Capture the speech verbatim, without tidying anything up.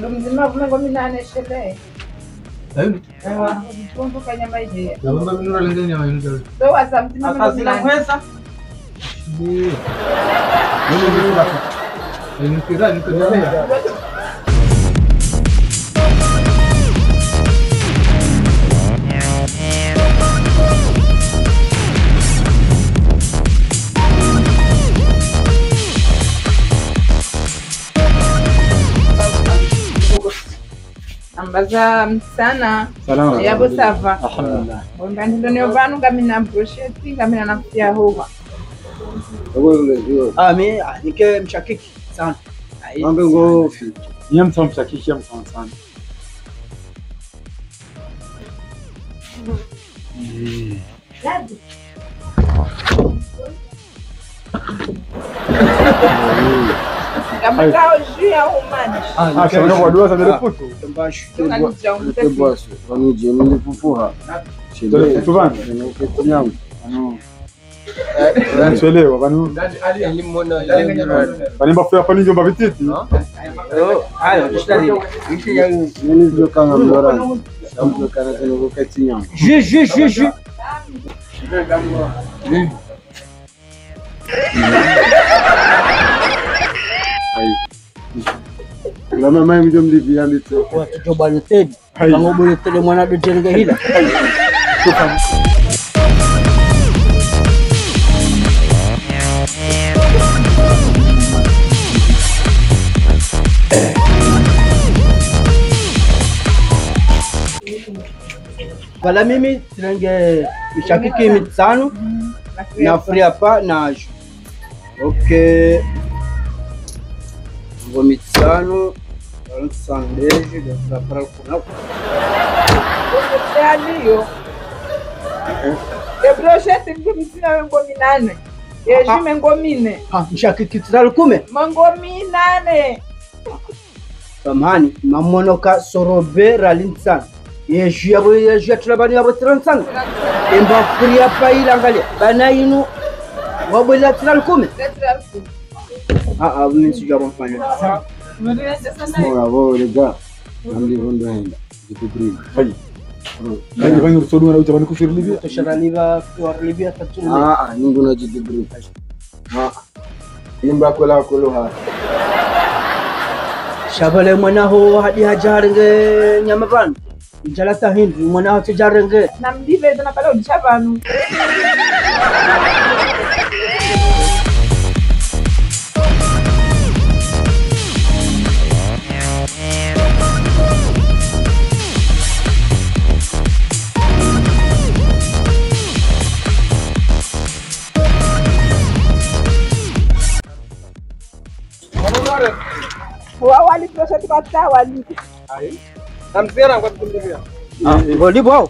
Mdzima pvume ngomi nane shele. Ayo. Ewa, mtundu ka nyama ije. Na baba minura lenge nyama yinu. Ndo waza mdzima pvume ngomi nane. Akazina kweza. Ndio. Ndio, ndio, ndio. Ndio, ndio, ndio. Ambaza mtsana. Salama. Yabo, ça va? Alhamdulillah. Bon, ngani ndo ne pvanu ngamina brochette, ngamina na mfiya howa. Ah, mi, ah, nike mshakiki sana. Ai, mambe sana. Ngofi. Nye mtsa mshakiki ya mtsa sana. Eh. Kama kao juu ya umani. Ah, shana kwa dua za mele putu. Tunganidja umtesi. Pvanu djeni lipupuha. Dole putu pvanu. Shele. Shele. Ntswelewa, pvanu. Pvanu mba fuya pvanu ndjomba pvititi. Nini zokanga mlora. Zokanga zinu kuketsi nyama. Ju, ju, ju, ju. Ayi. La mama mdjomlivi ya mito. Wa tujo bani tedi. Ayi. Bango bole tele mwana de jenge hila. Ayi. Pvala mimi, tsilenge mishakiki mitsanu, na friapa na ju. Ok. Ngo mitsanu, trente sandeji, de friapa kuna. Ngo mitsanu yo. Eh. E brochette ngo mitsina mengo minane. E ju mengo mine. Ah, mishakiki tsina lukume. Mengo minane. Samahani, mamono ka sorobe rali ntsanu. Ye ju yabo, ye ju ya tulabani yabo trente sandeji. Emba friapa ila angalia. Bana inu, wabo ila trente kume. Ah, ah, mimi sijui yabo mfanya. Bon, abo, les gars. Namdi hondo henda. Jitibri. Ayi. Ayi, bangi rusodu wana utabani kusiri Libya. Toshara Libya, kwa Libya, tatu. Ah, ah, ningu na jitibri. Ah. Imba kola kolo ha. Sha pvale mwana ho hadi hadja harenge nyama pvanu. Ndjala ta hindri, mwana ho tsidja harenge. Namlive zana pvale udja pvanu. Wa wali projet kwa ta wali. Ayi. Namzera kwa kumbia. Ah, ngoli bwao.